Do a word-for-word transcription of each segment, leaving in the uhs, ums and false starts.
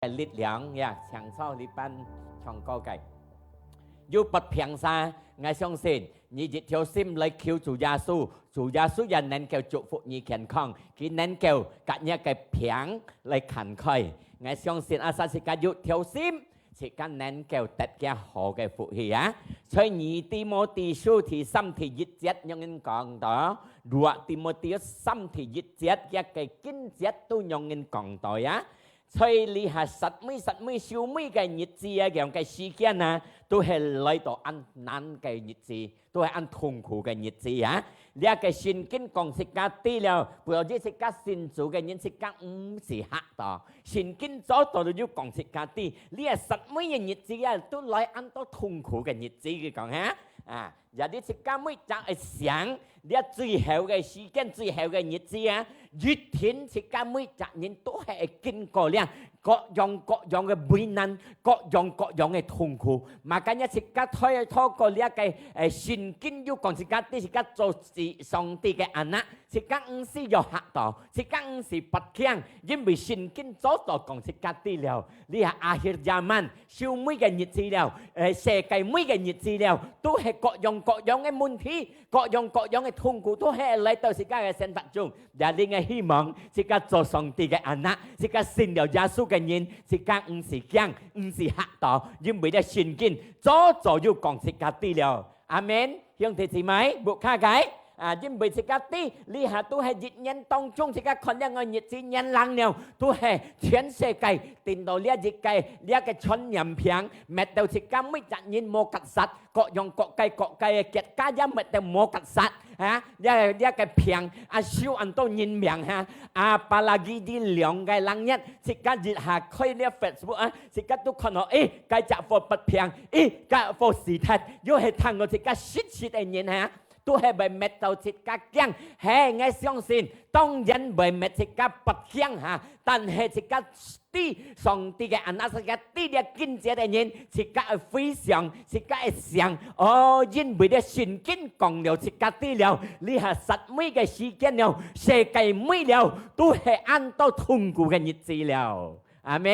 力量呀，請坐這班唱歌个。有發病儕，𠊎相信你一條心來求主耶穌，主耶穌也能夠祝福你健康，佢能夠甲你个病來看開。𠊎相信asal自家有條心，自家能夠得个好个福氣啊！在二Timothy書第三第一節恁樣講到，dua Timothy三第一節，佢个經節都恁樣講到呀。在這下煞尾煞尾收尾个日子啊，樣个時間啊，都係來到恁難个日子，都係恁痛苦个日子啊。這个聖經講自家知了，不過自家信主个人，自家毋使嚇到。聖經早早就講自家知，這煞尾个日子啊，都來恁多痛苦个日子，佢講哈啊。 也你自家每隻个想，這最後个時間，最後个日子啊，一定自家每隻人都係會經過這各樣各樣个危難，各樣各樣个痛苦。Makanya自家透，透過這个，誒，聖經有講自家知，自家做上帝个anak，自家毋使要嚇到，自家毋使發驚，因為聖經早早講自家知了，這akhir zaman， 收尾个日子了，誒，世界尾个日子了，都係各樣各樣个問題，各樣各樣个痛苦，都係來到自家个生活中。也恁个希望，自家做上帝个anak，自家信了耶穌个人，自家毋使驚，毋使嚇到，因為這聖經早早有講自家知了。阿門。兄弟姊妹，屋下个， 啊，因為自家知，這下都係一年當中，自家看這个日子年零了，都係全世界聽到這一个，這个傳染病，搣到自家每隻人無結煞，各樣各个各个个國家也搣到無結煞，啊，這，這个病啊，收恁多人命哈，apalagi這兩个零日，自家一下開這Facebook啊，自家都看到，誒，該隻貨發病，誒，該貨死忒，又係聽到自家實實个人哈。 都係會搣到自家驚。係，𠊎相信，當然會搣自家發驚哈，但係自家知上帝个anak，自家知這經節个人，自家會回想，自家會想，哦，因為這聖經講了自家知了，這下煞尾个時間了，世界尾了，都係恁多痛苦个日子了。阿門。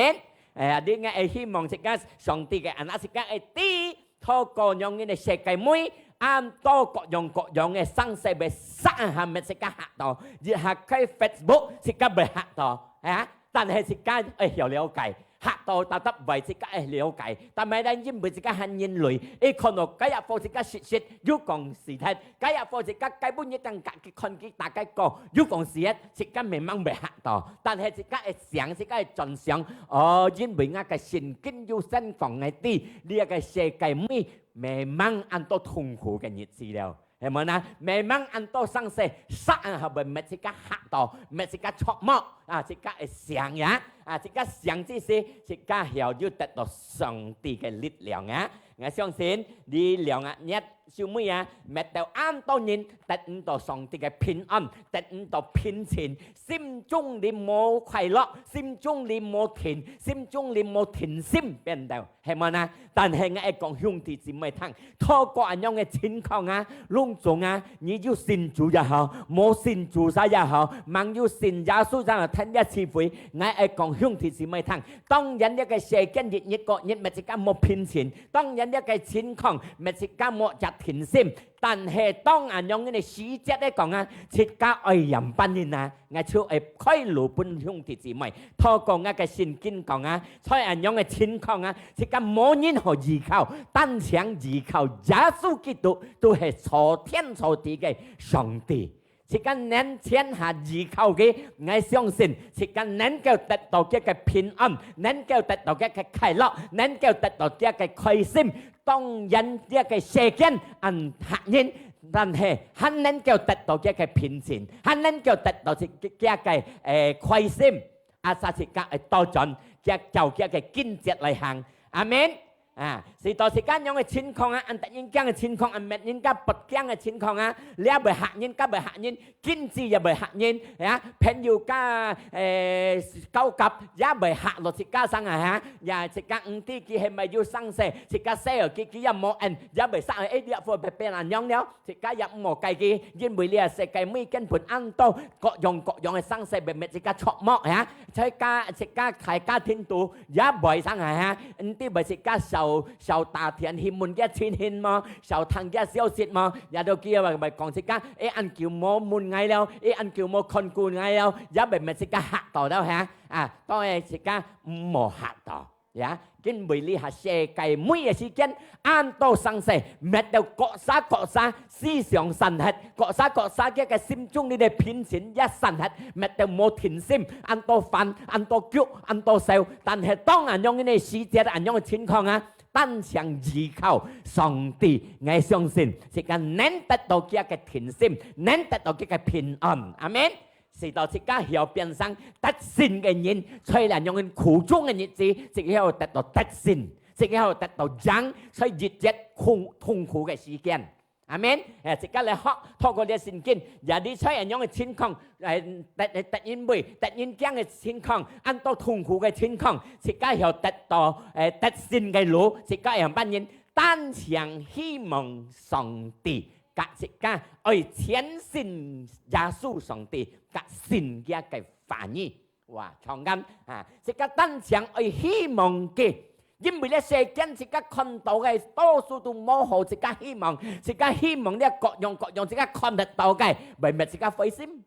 哎呀，你𠊎會希望自家上帝个anak，自家會知 透過恁樣个世界尾，恁多各樣各樣个聲勢會煞下搣自家嚇到，一下開Facebook自家會嚇到，啊！但係自家愛曉了解，嚇到tetap會自家愛了解。但係呢，因為自家還人類，一看到該一貨自家實實有講事實，該一貨自家該本一定隔佢看佢大概過有講事實，自家memang會嚇到。但係自家愛想，自家愛轉想，哦，因為𠊎个聖經有先講个知，這个世界尾 memang恁多痛苦个日子了，係無呢？Memang恁多聲勢，煞下會搣自家嚇到，搣自家著魔，啊，自家會想呀，啊，自家想之時，自家曉就得到上帝个力量啊。𠊎相信，這兩日收尾啊，搣到恁多人得毋到上帝个平安，得毋到平靜，心中裡無快樂，心中裡無定，心中裡無定心，變到 係無呢？但係𠊎愛講兄弟姊妹聽，透過恁樣个情況啊，攏總啊，你有信主也好，無信主儕也好，吂有信耶穌儕也聽這聚會，𠊎愛講兄弟姊妹聽，當然這个世間日日過日，搣自家無平靜，當然這个情況搣自家無隻定心， 但係當恁樣个時節來講啊，自家愛仰般呢？𠊎就愛開路分兄弟姊妹，透過𠊎个聖經講啊，在恁樣个情況啊，自家無人好依靠，單淨依靠耶穌基督，都係造天造地个上帝。自家能全下依靠佢，𠊎相信自家能夠得到佢个平安，能夠得到佢个快樂，能夠得到佢个開心。 當然這个世間恁嚇人，但係還能夠得到佢个平靜，還能夠得到佢个，誒，開心。Asal自家愛倒轉，佢照佢个經節來行。阿門。啊，使到自家仰个情況啊，恁得人驚个情況，恁搣人家發驚个情況啊，這會嚇人，該會嚇人，經濟也會嚇人，啊，朋友家，誒，交合也會嚇落自家身啊，哈，也自家毋知佢係毋係有生死，自家細个佢，佢也無緣，也會生，誒，這會變恁樣了，自家也毋好介意，因為這世界每間分恁多，各樣各樣个生死會搣自家著目，哈，自家，自家大家庭肚也會生啊，哈，毋知會自家受 小打電去問佢情形無，小聽佢消息無，也都佢會，會講自家，誒，恁久無問𠊎了，誒，恁久無看顧𠊎了，也會搣自家嚇到了，哈。啊，當然自家毋好嚇到，呀，因為這下世界每个時間，恁多生死，搣到各儕各儕，思想散忒，各儕各儕佢个心中裡个平靜也散忒，搣到無定心，恁多煩，恁多急，恁多愁。但係當恁樣个時節，恁樣个情況啊， 單淨依靠上帝，𠊎相信自家能得到佢个定心，能得到佢个平安。阿們。使到自家曉變成得勝个人，在這樣个苦衷个日子，自家曉得到得勝，自家曉得到贏，在一切痛，痛苦个時間。阿們。誒，自家來學，透過這聖經，也你在恁樣个情況， 誒，得，得人畏，得人驚个情況，恁多痛苦个情況，自家曉得到，誒，得勝个路，自家曉麼人，單淨希望上帝，佮自家愛全信耶穌上帝，佮信佢个話語。哇，長感啊，自家單淨愛希望佢，因為這世間自家看到个多數都無好，自家希望，自家希望這各樣各樣，自家看得到个，會搣自家灰心。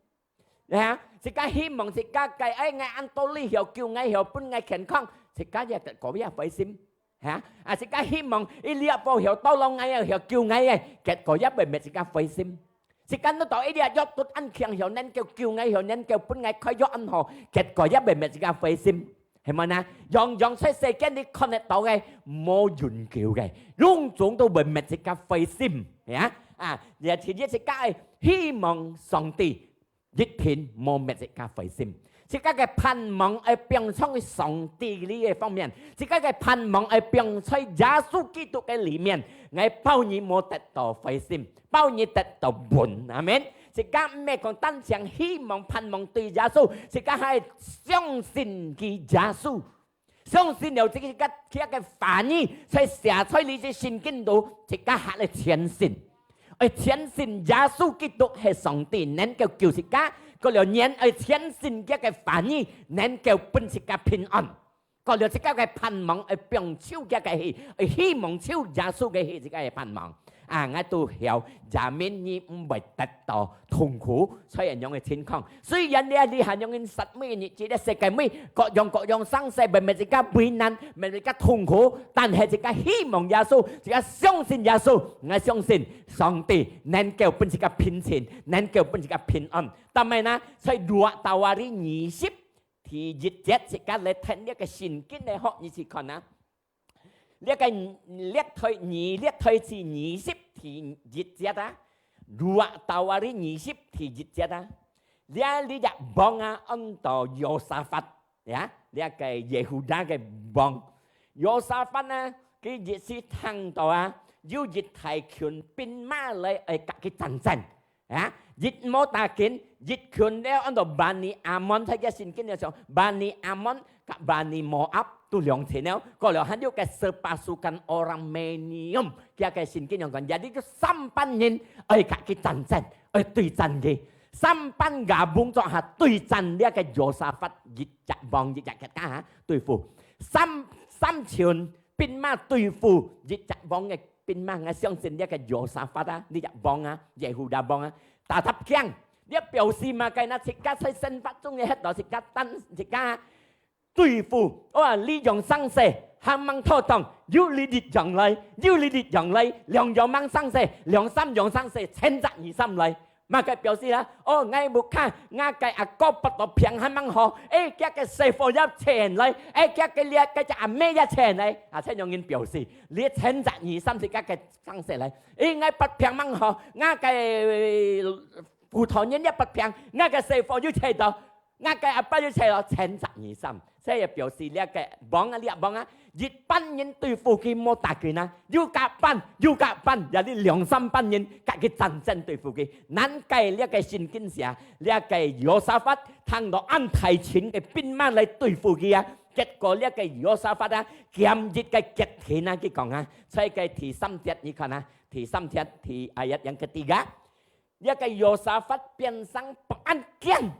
哈，自家希望自家个，哎，𠊎恁多利曉救𠊎，曉分𠊎健康，自家也結果也灰心。哈，啊，自家希望一粒寶曉到摎𠊎，曉救𠊎个，結果也會搣自家灰心。自家拿到一粒藥都恁強，曉能夠救𠊎，曉能夠分𠊎開藥恁好，結果也會搣自家灰心。係無呢？樣樣在世間裡看得到个，無永久个，攏總都會搣自家灰心。呀，啊，也其實自家愛希望上帝 一定莫搣自家灰心。自家个盼望愛放在上帝裡个方面，自家个盼望愛放在耶穌基督个裡面。𠊎包你莫得到灰心，包你得到穩。阿們。自家毋係講單淨希望盼望對耶穌，自家還相信佢耶穌。 相信了自家，自家个話語，在寫在這聖經肚，自家還愛全信。愛全信耶穌基督係上帝，能夠救自家，過了人愛全信佢个話語，能夠分自家平安。過了自家个盼望愛放手佢个去，愛希望手耶穌个去，自家个盼望。 啊，𠊎都曉，也明你毋會得到痛苦，在恁樣个情況。雖然你，你還用緊煞尾日子，這世界尾，各樣各樣生死，會搣自家為難，搣自家痛苦，但係自家希望耶穌，自家相信耶穌，𠊎相信上帝能夠分自家平靜，能夠分自家平安。但係呢，在Dua Tawari二十第一節，自家來聽這个聖經个學，你去看啊。 這个歷代，二，歷代志二十第一節啊，Dua Tawari二十第一節啊，這，這隻王啊，安到Yosafat，呀，這个Yehuda个王。Yosafat啊，佢一時聽到啊，有一大群兵馬來愛佮佢戰爭。 啊，一無打緊，一群了安到Bani Amon，在這聖經裡講，Bani Amon佮Bani Moab都兩群了，過了還有个sepasukan orang Meunium，佢个聖經裡講，jadi就三班人愛佮佢戰爭，愛對戰佢，三班gabung做下對戰這个Yosafat，一隻王，一隻國家哈，對付三，三群 兵馬對付一隻王个兵馬，𠊎相信這个Yosafat啊，這隻王啊，Yehuda王啊，tetap驚。這表示麼个呢？自家在生活中个歇到自家等，自家對付，哇，這樣生死，還吂妥當，又這隻王來，又這隻王來，兩樣吂生死，兩三樣生死，千隻二三來。 麼个表示啊？哦，𠊎屋下，𠊎个阿哥發到病還吂好，誒，厥个細伙也請來，誒，厥个這，該隻阿姆也請來，啊，這樣人表示，這千隻二三十个个生死來。誒，𠊎發病吂好，𠊎个葡萄園也發病，𠊎个細伙又請到，𠊎个阿爸又請到，千隻二三，這也表示這个王啊，這王啊，一班人對付佢無打緊啊，又加班，又加班，也係兩三班人，甲佢戰爭對付佢。難怪這个聖經寫，這个約沙法聽到恁大群个兵馬來對付佢啊，結果這个約沙法啊，減一个腳程啊，佢講啊，在个第三節，你看啊，第三節，第ayat yang ketiga，這个約沙法變成恁驚。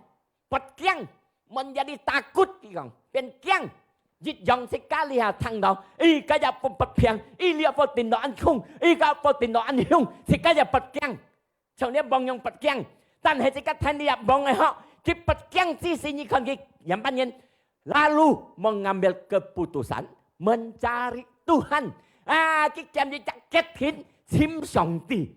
發驚，menjadi takut，佢講，變驚。一樣自家這下聽到，哎，該隻發發病，哎，這發顛倒恁重，哎，該發顛倒恁凶，自家也發驚。像這王樣發驚，但係自家聽這王个吼，佢發驚之時，你看佢仰般人，lalu mengambil keputusan mencari Tuhan。啊，佢揀一隻決定尋上帝。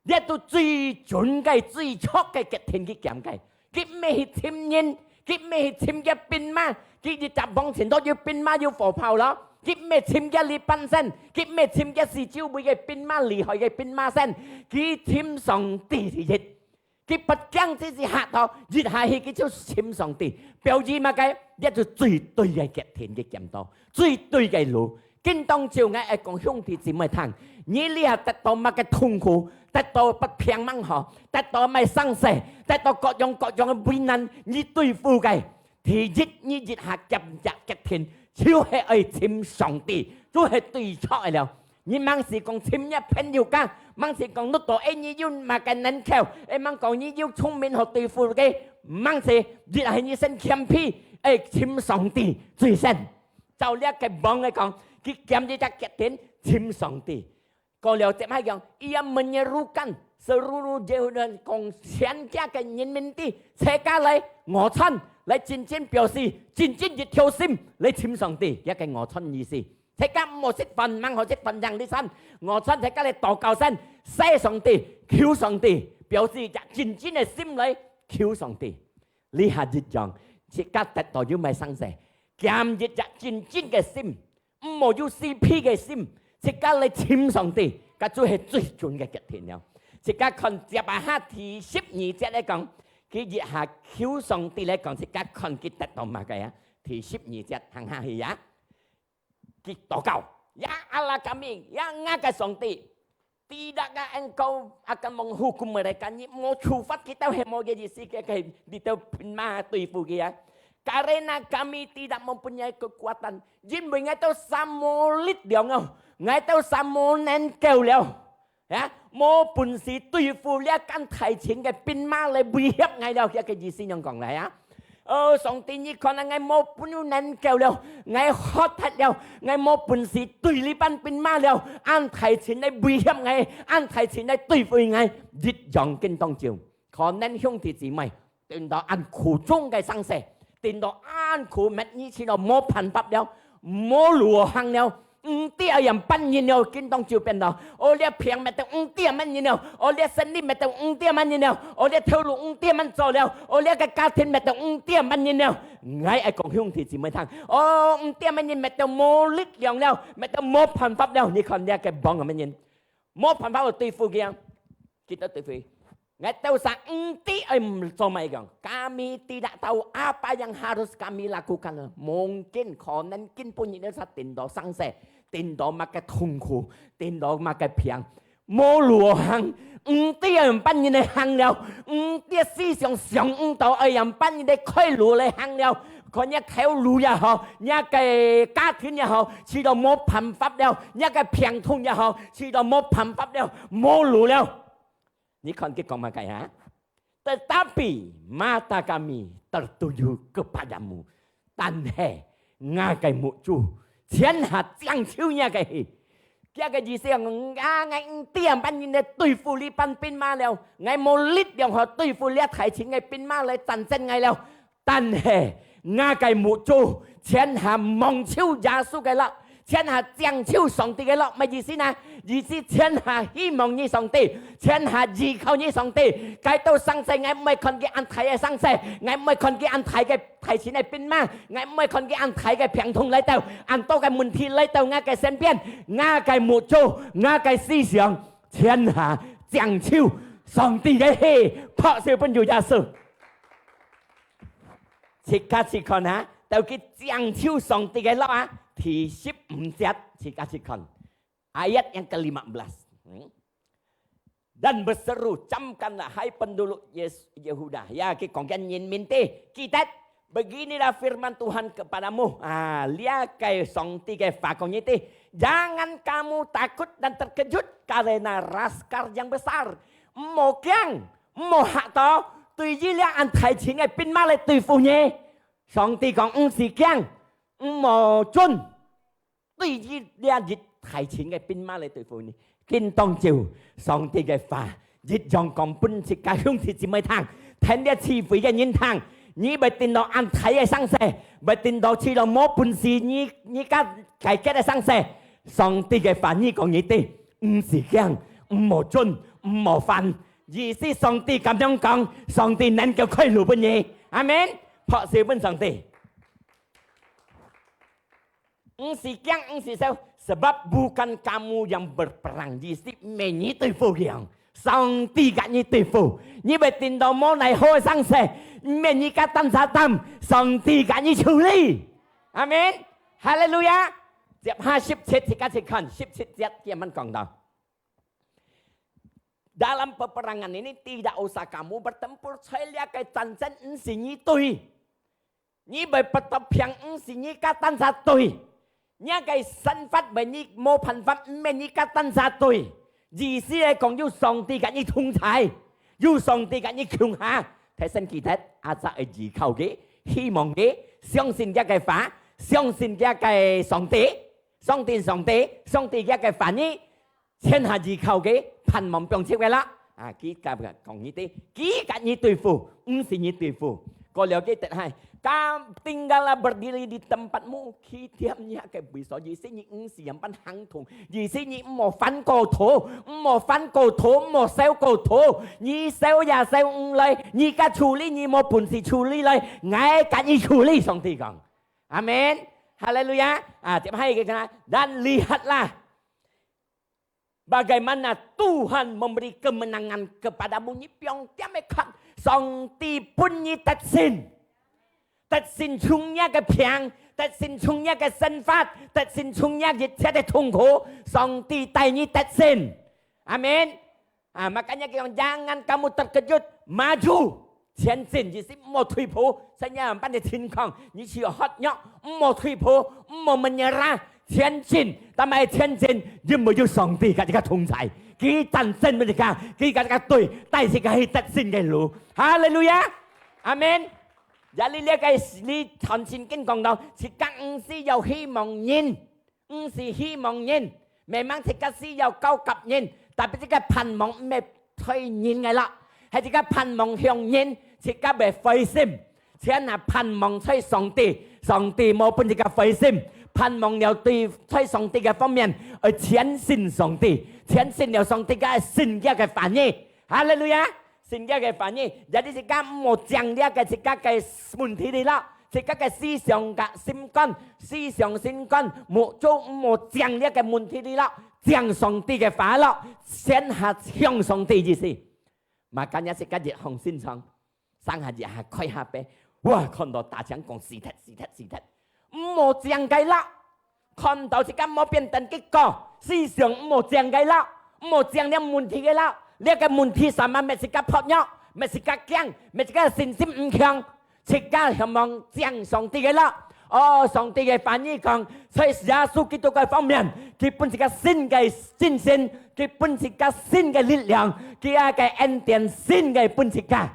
這都最準个、最著个決定佢揀个。佢毋係去尋人，佢毋係去尋个兵馬，佢一隻王前頭有兵馬有火炮咯。佢毋係尋个這班先，佢毋係尋个四周圍个兵馬厲害个兵馬先，佢尋上帝第一。佢發驚之時嚇到，一下去佢就尋上帝，表示麼个？這就最對个決定佢揀到，最對个路。 今當晝𠊎愛講兄弟姊妹聽，你這下得到麼个痛苦，得到發病吂好，得到麼个生死，得到各樣各樣个危難，你對付个，第一，你一下揀隻決定，就係愛尋上帝，就係對著个了。你吂係講尋若朋友家，吂係講遇到哎你有麼个難處，哎吂講你有聰明好對付个，吂係，一係你先謙卑，愛尋上帝最先。 照這个王來講，佢揀一隻決定尋上帝。過了接下講，ia menyerukan seluruh Yehuda，講全家个人民知，自家來臥蠶，來真真表示，真真一條心來尋上帝，這个臥蠶意思。自家毋好食飯，吂好食飯樣哩先，臥蠶自家來禱告先，謝上帝，求上帝，表示一隻真真个心來求上帝。這下一樣，自家得到有麼个生死，揀一隻真真个心， 毋好有私利个心，自家來尋上帝，該就係最準个決定了。自家看接下第十二節來講，佢一下求上帝來講，自家看佢得到麼个啊？第十二節行下去啊，佢禱告，Ya Allah kami，ya𠊎个上帝， Tidakkah Engkau akan menghukum mereka？你無處罰佢兜係無个意思，佢个你兜兵馬對付佢啊。Karena kami tidak mempunyai kekuatan，因為𠊎兜儕無力量哦，𠊎兜儕無能夠了，啊，無本事對付這間大型个兵馬來威脅𠊎了，佢个意思樣講來啊。 哦，上帝，你看啊，𠊎無本事能夠了，𠊎渴忒了，𠊎無本事對這班兵馬了，恁大群來威脅𠊎，恁大群來對付𠊎，一樣今當晝，可能兄弟姊妹，頂到恁苦衷个生死，頂到恁苦，乜你試到無辦法了，無路行了， 毋知愛仰般形了，今當晝變到，哦，這病搣到毋知仰般形了，哦，這生理搣到毋知仰般形了，哦，這頭路毋知仰般做了，哦，這个家庭搣到毋知仰般形了。𠊎愛講兄弟姊妹聽，哦，毋知仰般形搣到無力量了，搣到無辦法了。你看這个王仰般形，無辦法去對付佢啊，佢兜對付佢。 𠊎兜儕毋知愛做麼个。Kami tidak tahu apa yang harus kami lakukan。Mungkin可能今晡日你儕頂到生死，頂到麼个痛苦，頂到麼个病，無路行，毋知愛仰般形來行了，毋知思想想毋到愛仰般形來開路來行了。看若頭路也好，若个家庭也好，試到無辦法了，若个病痛也好，試到無辦法了，無路了。 你看佢講麼个啊？Tetapi mata kami tertuju kepada-Mu，但係𠊎个目珠全下淨就若个去。佢个意思講，啊，𠊎毋知仰般形來對付這班兵馬了，𠊎無力量好對付這大群个兵馬來戰爭𠊎了。 但係𠊎个目珠全下望就耶穌个落，全下淨就上帝个落，麼意思呢？意思全下希望你上帝，全下依靠你上帝。該兜生死，𠊎毋會看佢恁大个生死，𠊎毋會看佢恁大个大群个兵馬，𠊎毋會看佢恁大个病痛來到，恁多个問題來到𠊎个身邊。𠊎个目珠，𠊎个思想，全下淨就上帝个去，拍手分主耶穌。 自家試看啊，到佢正手上帝个落啊，第十五節，自家去看。Ayat yang kelima belas. Hmm. Dan berseru, "Camkanlah, hai penduduk Yes-, Yehuda." Ya, 佢講个人民知，記得，"Beginilah firman Tuhan kepadamu." Ah, 這个上帝个話講你知，"Jangan kamu takut dan terkejut karena laskar yang besar." 毋好驚，毋好嚇到，對於這恁大群个兵馬來對付你。上帝講，毋使驚，毋好顫。 對於這一大群个兵馬來對付你。今當晝，上帝个話一樣講分自家兄弟姊妹聽，聽這聚會个人聽。你會聽到恁大个聲勢，會聽到去到無本事，你，你家解決个聲勢。上帝个話，你講你知，毋使驚，毋好顫，毋好煩。意思上帝咁樣講，上帝能夠開路分你。阿門。拍手分上帝。 毋使驚，毋使愁，sebab bukan kamu yang berperang，意思毋係你對付佢，上帝佮你對付。你會聽到無奈何个聲勢，毋係你家單儕擔，上帝佮你處理。阿門。哈利路亞。接下十七，自家去看，十七節，佢恁樣講到：Dalam peperangan ini tidak usah kamu bertempur，在這个戰爭毋使你對。 你會發到病，毋使你家單儕對。你个生活會你無辦法，毋係你家單儕對。意思係講，有上帝佮你同在，有上帝佮你共下。提醒記得，阿扎愛依靠佢，希望佢，相信佢个話，相信佢个上帝，上帝，上帝，上帝佢个話語。 全下依靠佢，盼望放手个啦。啊，佢佮，講你知，佢佮你對付，毋使你對付。過了佢得嗨，tinggallah berdiri di tempatmu，佢踮你个位所，意思你毋使樣般行動，意思你毋好翻過頭，毋好翻過頭，毋好愁過頭。你愁也愁毋來，你家處理你無本事處理來，𠊎佮你處理，上帝講。阿門。哈利路亞。啊，接下來佢講，dan lihatlah。 Bagaimana Tuhan memberi kemenangan kepadamu，你放膽个看，上帝分你得勝。得勝從你个病，得勝從你个生活，得勝從你一切个痛苦，上帝帶你得勝。阿門。啊，makanya佢講，jangan kamu terkejut，maju。 前進，意思毋好退步。在這樣般个情況，你去學弱，毋好退步，毋好menyerah，前進。但係前進，因為有上帝佮自家同在，佢戰勝自家，佢佮自家對，帶自家去得勝个路。哈利路亞，阿門。Jadi這个你看聖經講到，自家毋使要希望人， 毋使希望人，memang自家需要交給人，tapi自家盼望毋係在人个啦，係自家盼望向人，自家會灰心。全下盼望在上帝，上帝無分自家灰心，盼望了對在上帝个方面，愛全信上帝，全信了上帝个聖潔个話語。哈利路亞！聖潔个話語，jadi自家毋好將這个自家个問題哩啦，自家个思想个心肝， 思想心肝，目珠毋好將這个問題哩咯，將上帝个話咯，全下向上帝意思。Makanya自家一項心腸，上下一下開下背，哇，看到打仗講死忒，死忒，死忒，毋好將該咯。看到自家無變等結果，思想毋好將該咯，毋好將這問題个咯。這个問題sama搣自家薄弱，搣自家驚，搣自家信心毋強。 自家向望將上帝个咯。哦，上帝个話語講，在耶穌基督个方面，佢分自家新个信心，佢分自家新个力量，佢个恩典新个分自家。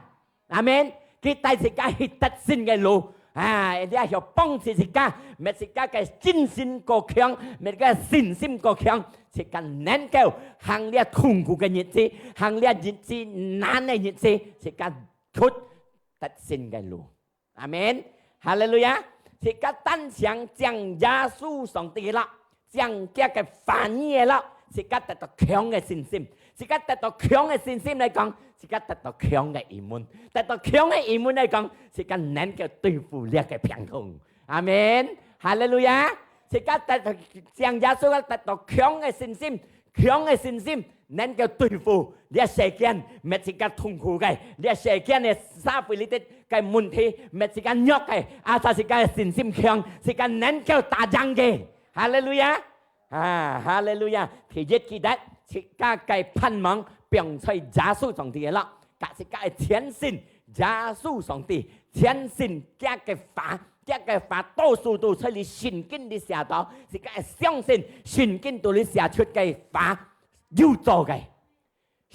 阿門。佢帶自家去得勝个路。啊，這曉幫助自家，搣自家个信心過強，搣个信心過強，自家能夠行這痛苦个日子，行這日子難个日子，自家出得勝个路。 阿門。哈利路亞！自家單淨將耶穌上帝个啦，將佢个話語个啦，自家得到強个信心。自家得到強个信心來講，自家得到強个iman。得到強个iman來講，自家能夠對付這个病痛。阿門。哈利路亞！自家得到，將耶穌个得到強个信心，強个信心，能夠對付這世間，搣自家痛苦个，這世間个社會裡底个問題，搣自家弱个，啊，自家个信心強，自家能夠打贏个。哈利路亞！啊，哈利路亞！第一，記得自家个盼望放在耶穌上帝个啦，甲自家个全心，耶穌上帝，全心佢个話，佢个話多數都在你聖經裡寫到，自家个相信聖經肚裡寫出个話。 有做个，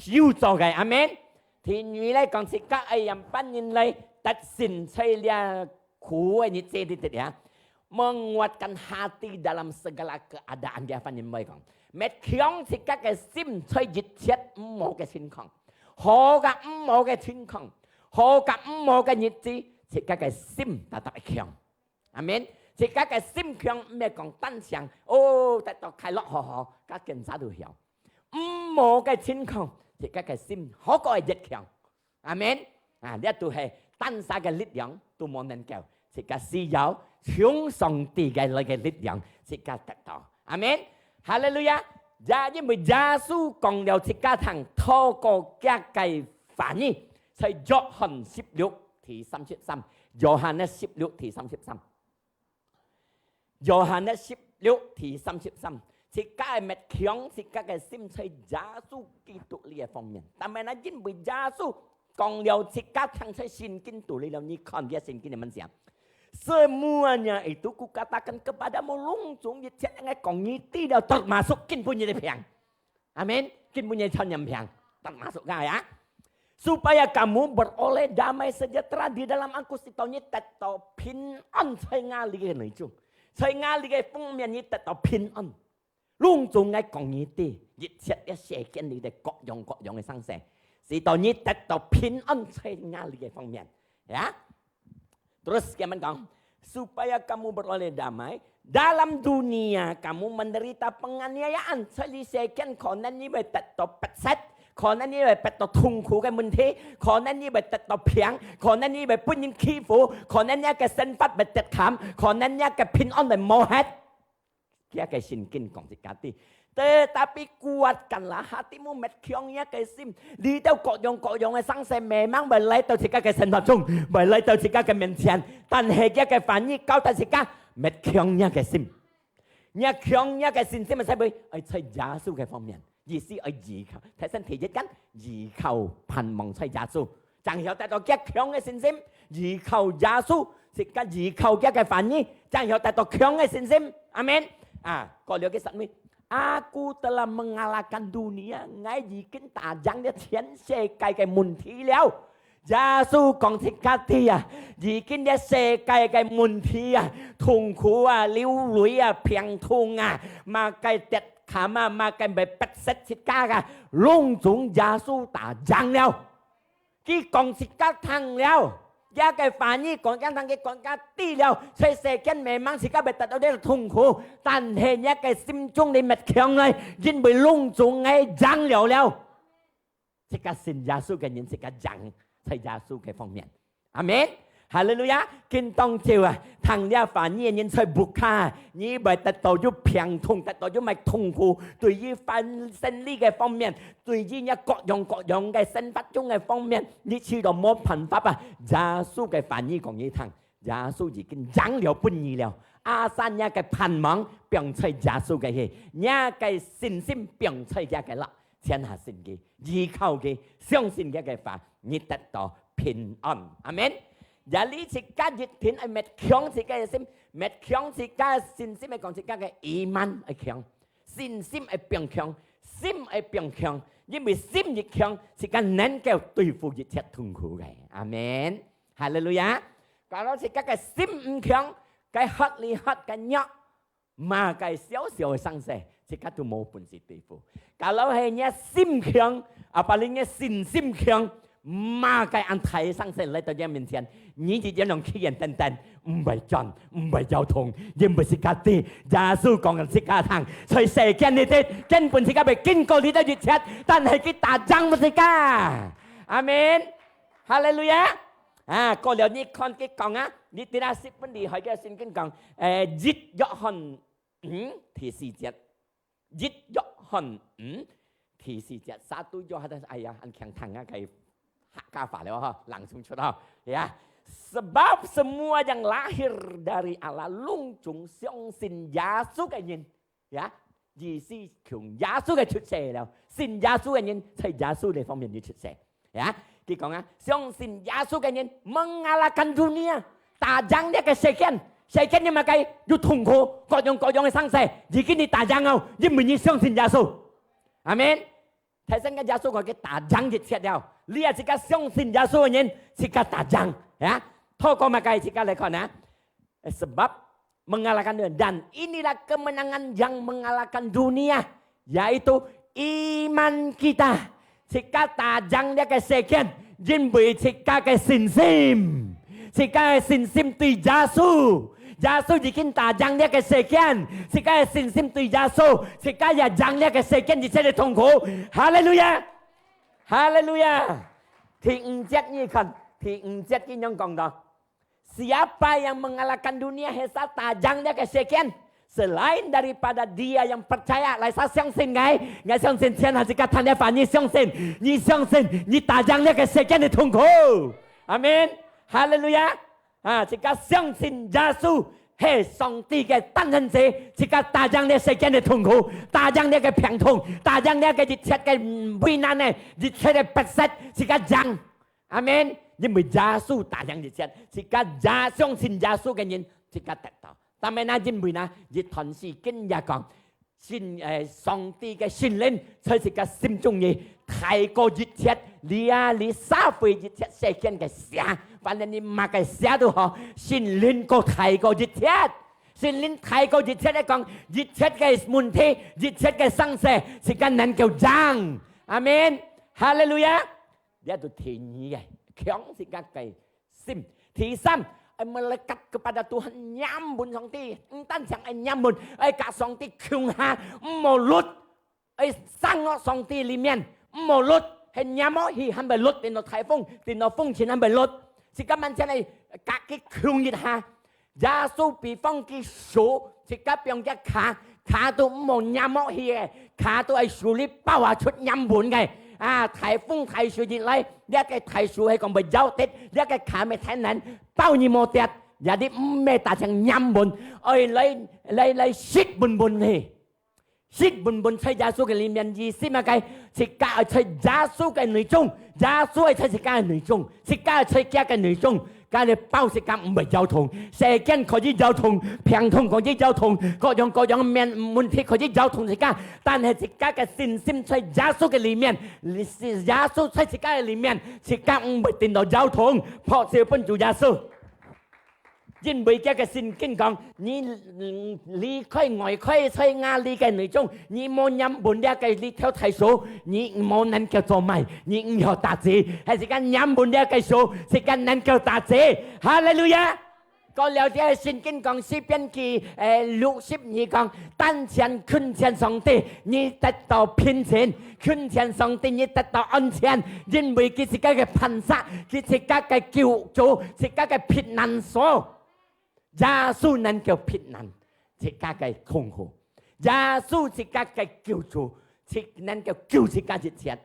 有做个，阿門。第二來講，自家愛仰般形來得勝在這苦个日子裡底啊，menguatkan hati dalam segala keadaan，佢个翻譯會講，搣強自家个心在一切毋好个情況，好甲毋好个情況，好甲毋好个日子，自家个心tetap愛強。 阿門。自家个心強，毋係講單淨，哦，得到快樂好好，甲檢查都曉。毋好个情況，自家个心好過會越強。阿門。啊，這都係單儕个力量都無能夠，自家需要從上帝个來个力量，自家得到。阿門。哈利路亞！也因為耶穌講了自家聽，透過佢个話語，在約翰十六第三十三，約翰个十六第三十三。 約翰个十六第三十三，自家愛搣強自家个心在耶穌基督裡个方面。但係呢，因為耶穌講了自家聽在聖經肚裡了，你看佢个聖經裡面講，semuanya itu kukatakan kepadamu，攏總一切應該講你知了，termasuk今晡日个病。 阿門。今晡日傳染病，termasuk个啊。Supaya kamu beroleh damai sejahtera di dalam aku，使到你得到平安在𠊎裡个內中，在𠊎裡个方面你得到平安。攏總𠊎講你知，一切个世間裡个各樣各樣个生事，使到你得到平安在𠊎裡个方面。Ya? Terus佢樣講，supaya kamu beroleh damai dalam dunia，kamu menderita penganiayaan，在這世間可能你會得到迫切，可能你會得到痛苦个問題，可能你會得到病，可能你會分人欺負，可能你个生活會得慘，可能你个平安會無忒。 佢个聖經講自家知，tetapi kuatkanlah hatimu，搣強若个心。裡頭各樣各樣个生事，memang會來到自家个生活中，會來到自家个面前，但係佢个話語教導自家，搣強若个心。若強若个信心个時候，愛在耶穌个方面，意思愛依靠。提醒第一間，依靠盼望在耶穌。 正曉得到極強个信心，依靠耶穌，自家依靠佢个話語，正曉得到強个信心。阿門。啊，過了个十尾，Aku telah mengalahkan dunia，𠊎已經打贏了全世界个問題了。耶穌講自家知啊，已經這世界个問題啊，痛苦啊，流淚啊，病痛啊，麼个得慘啊，麼个會逼死自家啊，攏總耶穌打贏了。 佢講自家聽了，佢个話語講自家聽，佢講自家知了，在世間memang自家會得到這个痛苦，但係若个心中裡搣強來，因為攏總𠊎贏了了。自家信耶穌个人，自家贏在耶穌个方面。阿門。哈利路亞！今當晝啊，聽這話語个人在屋下，你會得到有病痛，得到有麼个痛苦，對於翻生理个方面， 對於若各樣各樣个生活中个方面，你試到無辦法啊，耶穌个話語講你聽，耶穌已經贏了分你了。Asal若个盼望放在耶穌个去，若个信心放在佢个啦，全下信佢，依靠佢，相信佢个話，你得到平安。阿門。Jadi自家一定愛搣強自家个心，搣強自家个信心，愛講自家个iman愛強。 信心愛變強，心愛變強，因為心一強，自家能夠對付一切痛苦个。阿門。哈利路亞！Kalau自家个心毋強，該喝哩喝个弱，麼个小小个生事，自家都無本事對付。Kalau係若心強，apalagi若信心強， 麼个恁大个生事來到你面前，你一樣樣企穩定定，毋會轉，毋會搖動，因為自家知，耶穌講个自家聽，在世間裡底，根本自家會經過這兜一切，但係佢打贏分自家。阿門。哈利路亞。啊，過了你看佢講啊，你知啦，十分厲害个聖經講，誒，一約翰五第四節，一約翰五第四節，satu Yohanes，哎呀，恁強聽啊，該客家話了哈，朗誦出哈，ya。Sebab semua yang lahir dari Allah，攏總相信耶穌个人，ya，意思從耶穌个出世了，信耶穌个人在耶穌个方面就出世，ya。佢講啊，相信耶穌个人，mengalahkan dunia，打贏這个世間，世間有麼个？有痛苦，各樣各樣个生死，已經你打贏了，因為你相信耶穌。阿門。 大聲个耶穌講，佢打贏一切了。你啊，自家相信耶穌个人，自家打贏，ya。透過麼个？自家來看啊。Sebab mengalahkan dunia, dan inilah kemenangan yang mengalahkan dunia, yaitu iman kita。自家打贏這个世間，因為自家个信心。 自家个信心對耶穌，耶穌已經打贏這个世間，自家个信心對耶穌，自家也贏這个世間一切个痛苦。哈利路亞，哈利路亞。第五節你看，第五節佢樣講到，Siapa yang mengalahkan dunia，係啥打贏這个世間？Selain daripada dia yang percaya，來，啥相信𠊎？𠊎相信，親愛自家聽這話，你相信，你相信，你打贏這个世間个痛苦。阿門，哈利路亞。啊，自家相信耶穌係上帝个單人子，自家打贏這世間个痛苦，打贏這个病痛，打贏這个一切个，嗯，危難呢，一切个逼塞，自家贏。阿門。因為耶穌打贏一切，自家也相信耶穌个人，自家得到。但係呢，因為呢，一段時間也講，聖，呃，上帝个聖靈在自家心中呢，大過一切，這啊，這社會一切世間个邪，反正你麼个邪都好，聖靈過大過一切。聖靈大過一切來講，一切个問題，一切个生死，自家能夠贏。阿門。哈利路亞。這就第二个，強自家个 心。第三，愛melekat kepada Tuhan，黏穩上帝，毋單淨愛黏穩，愛佮上帝共下，毋好㪐，愛生活上帝裡面，毋好㪐，係黏落去，還會㪐，頂到颱風，頂到風塵還會㪐。自家慢慢來佮佢共一下。耶穌比方佢手，自家放佢腳， 腳都毋好黏落去个，腳都愛手裡包啊出黏穩个。啊，颱風大水一來，這个大水係講會搖跌，這个腳乜忒難包你無跌，也你毋係單淨黏穩，愛來，來，來實穩穩去。實穩穩在耶穌个裡面，意思麼个？自家愛在耶穌个內中，耶穌愛在自家个內中，自家愛在佢个內中， 該你包自家毋會搖動，世間可以搖動，病痛可以搖動，各樣各樣个面，問題可以搖動自家，但係自家个信心在耶穌个裡面，耶穌在自家个裡面，自家毋會跌到搖動，拍手分主耶穌。因為佢个聖經講，你，嗯，離開外開在瓦礫个內中， 你無黏穩這个這條大樹，你無能夠做麼个，你毋曉打子，還係講黏穩這个樹，自家能夠打子。哈利路亞！過了這聖經講，詩篇記，誒，六十二講，單淨近前上帝，你得到平靜；近前上帝，你得到安全，因為佢自家个磐石，佢自家个救主，自家个避難所。耶穌能夠避難自家个痛苦。 耶穌自家个救主，自，能夠救自家一切。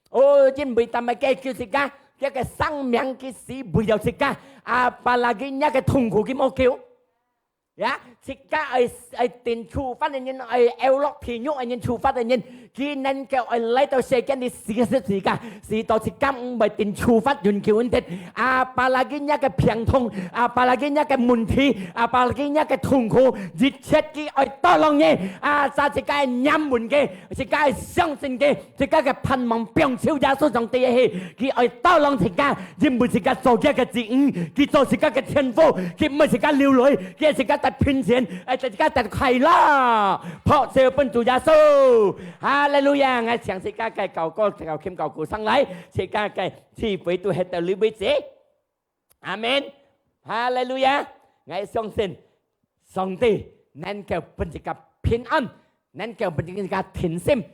哦，因為但係佢救自家，佢个生命佢死為了自家，apalagi若个痛苦佢無救。Ya，自家愛，愛定處罰个人，愛，愛落地獄个人，處罰个人，佢能夠愛來到世間裡死十字架，死到自家毋會定處罰永久恩典。Apalagi若个病痛，apalagi若个問題，apalagi若个痛苦， 一切佢愛tolong你，啊，在自家个黏穩个，自家个相信个，自家个盼望放手耶穌上帝个去，佢愛tolong自家，因為自家做佢个子女，佢做自家个天父，佢毋愛自家流淚，佢愛自家得平靜，愛自家得快樂。拍手分主耶穌，哈利路亞！𠊎請自家个高歌、高琴、高鼓上來，自家个聚會都係到這為止。 阿門。哈利路亞！𠊎相信上帝能夠分自家平安，能夠分自家定心。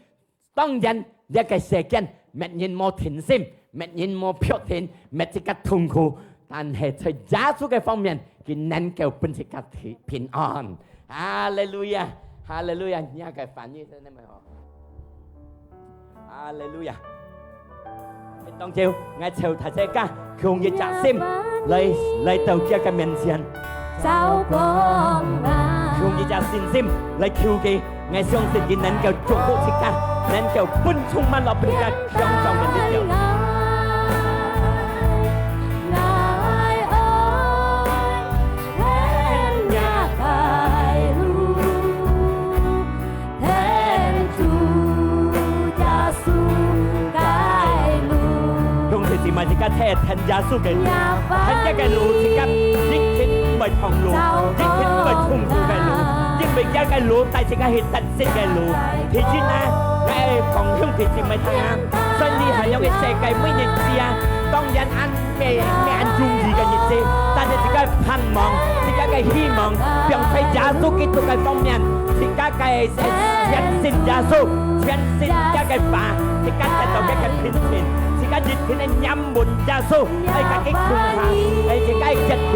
當然，這个世間，乜人無定心，乜人無確定，乜自家痛苦，但係在耶穌个方面，佢能夠分自家平，平安。哈利路亞！哈利路亞！你个翻譯真个無好。哈利路亞！當朝，𠊎請大自家，用一隻心來，來到佢个面前。用一隻信心來求佢，𠊎相信佢能夠祝福自家，能夠分充滿落分自家強壯个力量。兄弟姊妹，自家聽耶穌个路，聽佢个路，自家一定毋會痛路，一定毋會痛苦个路，因為佢个路帶自家去得勝个路。第一啊，𠊎講兄弟姊妹聽啊，雖然恁樣个世界每日知啊，當然恁 乜，乜恁容易个日子，但係自家盼望，自家个希望，放在耶穌基督个方面，自家个，呃，相信耶穌，相信佢个話，自家得到佢个平靜，自家一定愛仰望耶穌，愛佮佢共下，愛自家个決定，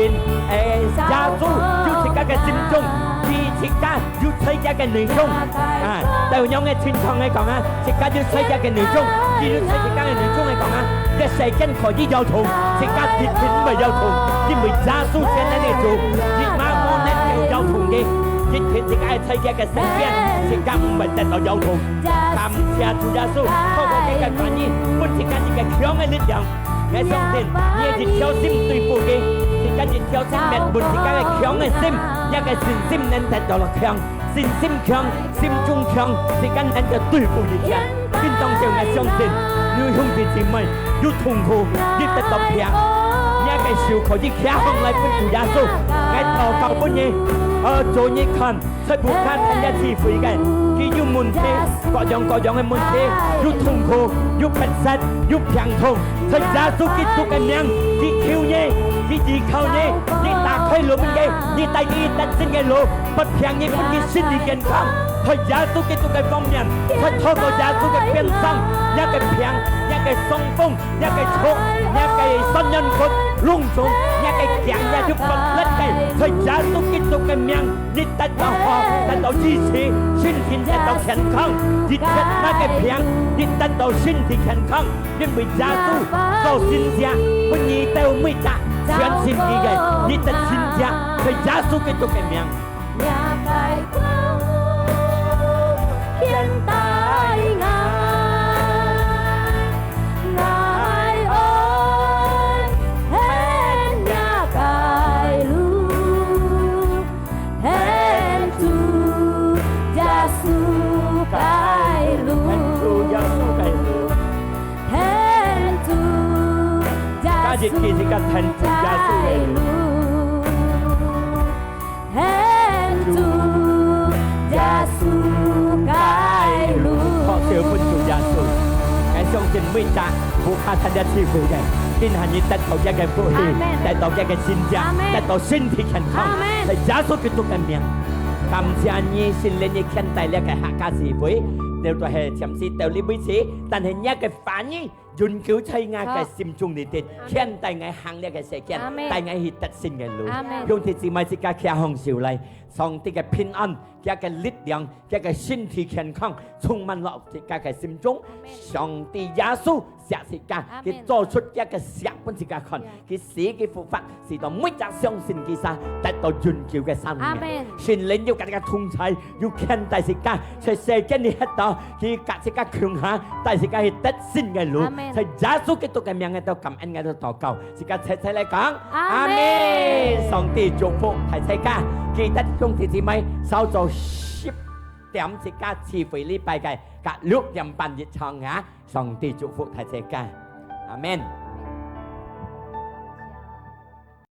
呃，耶穌就自家个心中，佢自家 有在佢个內中。啊，到樣个親像个講啊，自家有在佢个內中，佢有在自家个內中个講啊，這世間可以搖動，自家一定毋會搖動，因為耶穌先能夠做，佢嘛無能夠搖動个，一定自家愛在佢个身邊，自家毋會得到搖動。感謝主耶穌，透過佢个話語，分自家一個強个力量。 𠊎相信，你一條心對付佢，自家一條心面對自家个強个心，這個信心能得到了強，信心強，心中強，自家能夠對付一切。今當中，𠊎相信，有兄弟姊妹，有痛苦，有得到病，你个手可以擎䟘來分主耶穌。𠊎禱告分你，呃，做你看， 在屋下聽這聚會个，佢有問題，各樣各樣个問題，有痛苦，有迫切，有病痛，在耶穌基督个名，佢求你，佢依靠你，你打開路分佢，你帶佢得勝个路，不病你分佢身體健康。在耶穌基督个方面，在透過耶穌个鞭傷，這個病，這個傷風， 這個著，這個痠軟骨、癰腫，這個病也就分裂个，在耶穌基督个名，你得到好，得到醫治，身體得到健康，一切那個病，你得到身體健康，因為耶穌做神蹟，分你得每隻相信佢个，你得神蹟，在耶穌基督个名。 主耶穌个路。加一句，自家跈主耶穌个路。 好，就分主耶穌。𠊎相信每隻屋下聽這聚會个，今下你得到這個福氣，阿們。得到這個神蹟，阿們。得到身體健康，阿們。在耶穌基督个名。感謝你，聖靈，你牽帶這個客家聚會，到到係暫時到這為止，但係你个話語 永久在𠊎个心中裡底，好。牽帶𠊎行這個世間，阿們。帶𠊎去得勝个路。阿們。兄弟姊妹，自家擎䟘手來，上帝个平安，佢个力量，佢个身體健康，充滿落自家个心中。阿們。上帝耶穌惜自家，阿們。佢做出佢个惜分自家看，呀。佢死，佢復活，使到每隻相信佢儕得到永久个生命。阿們。聖靈有佮自家同在， 有牽帶自家，在世間裡歇到，佢佮自家共下，帶自家去得勝个路。阿們。在耶穌基督个名，𠊎兜感恩，𠊎兜禱告，自家齊齊來講，阿們。阿們。上帝祝福大自家，記得兄弟姊妹，韶早十點自家聚會禮拜个，佮六點半一場啊。上帝祝福大自家，阿們。